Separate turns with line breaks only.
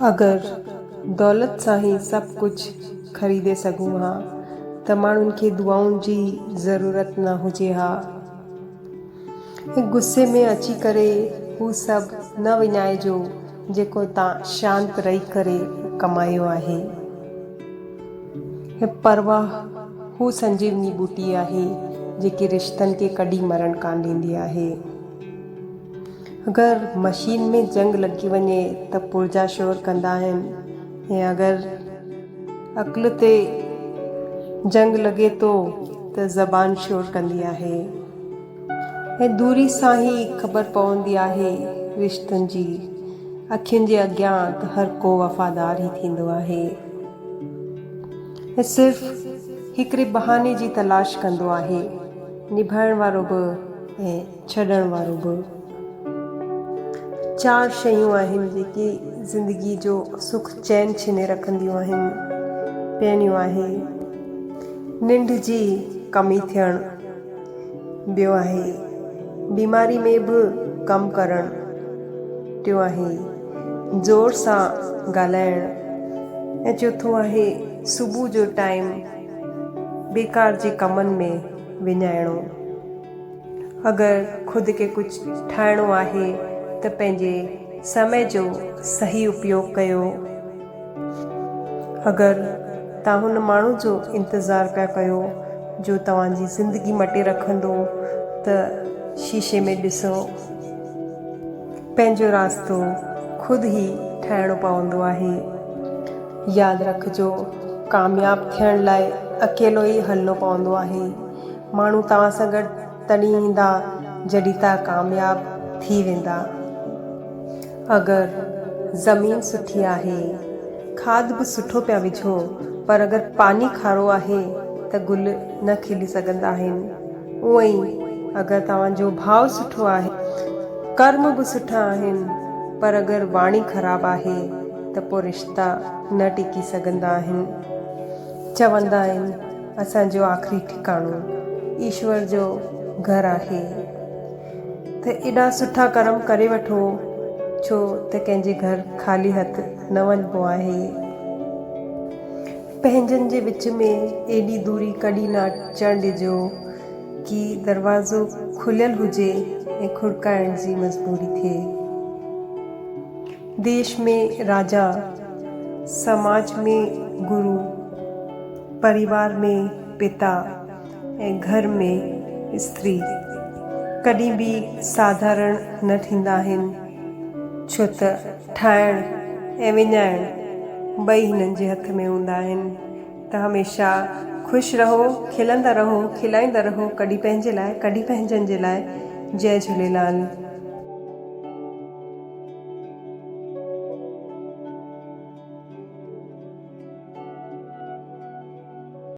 اگر دولت سان ئي سڀ ڪجهه خريدي سگهون ها ته ماڻهن کي دعائن جي ضرورت نه هجي ها. ۽ غصي ۾ اچي ڪري هو سڀ نه وڃائجو جيڪو تان شانت رهي ڪري ڪمايو آهي. ۽ پرواهه هو سنجيوني ٻوٽي آهي جيڪي رشتن کي ڪڏهن مرڻ ڪانه ڏيندي آهي. اگر مشين ۾ جنگ لڳي وڃي ته پرزا شور ڪندا آهن ۽ اگر عقل تي جنگ لڳي ٿو ته زبان شور ڪندي آهي ۽ دوري سان ئي خبر پوندي آهي رشتن جي اکين جي اڳيان ته هر ڪو وفادار ئي ٿيندو آهي ۽ صرف هڪڙي بهاني جي تلاش ڪندو آهي نڀائڻ وارو به ۽ ڇڏڻ وارو به. چار شيون آهن جيڪي زندگي جو سک چين ڇني رکنديون آهن. پهريون آهي ننڊ جي ڪمي ٿيڻ، ٻيو آهي بيماري ۾ به ڪم ڪرڻ، ٽيون آهي زور سان ڳالهائڻ ۽ چوٿون آهي صبح جو ٽائيم بيڪار جي ڪمن ۾ وڃائڻو. اگر خود کي ڪجهه ٺاهڻو آهي ته پنهنجي سمي جو صحيح اپيوگ ڪيو. اگر توهان هن ماڻهو جو انتظار پيا ڪيو جو توهان جي زندگي مٽي رکندو ته شيشي ۾ ڏسو. پنهنجو راستو خود ئي ٺاهڻو پوندو آهي. ياد رکجو ڪامياب ٿيڻ لاء اڪيلو ئي هلڻو پوندو آهي. ماڻهو توهان سان گڏ تڏهن ايندا جڏهن توهان ڪامياب ٿي ويندا. اگر زمين سٺي آهي، کاڌ به سٺو پيا وجهو پر اگر پاني کارو آهي ته گل نه کلي سگهندا آهن. اونئن ئي اگر توهان جو ڀاء سٺو آهي، ڪرم به سٺا آهن پر اگر واڻي خراب آهي ته پوء رشتا نه ٽڪي سگهندا آهن. چوندا آهن اسان جو آخري ٺڪاڻو ايشور جو گهر آهي ته ايڏا سٺا ڪرم ڪري وٺو ڇو ته ڪنهن جي گهر خالي هٿ نه وڃبو آهي. پنهنجن جي وچ ۾ ايڏي دوري ڪڏهن نه اچڻ ڏجو ڪي دروازو کليل هجي ۽ کڙڪائڻ جي مجبوري ٿئي. ديش ۾ راجا، سماج ۾ گرو، پريوار ۾ پتا ۽ گهر ۾ استري ڪڏهن به ساڌارڻ نه ٿيندا آهن، ڇو ته ٺاهڻ ۽ وڃائڻ ٻئي هنن جي هٿ ۾ هوندا آهن ته هميشه خوش رهو، کلندا رهو، کلائيندا رهو، ڪڏهن پنهنجي لاء ڪڏهن پنهنجن جي لاء. جئي جهوليلال.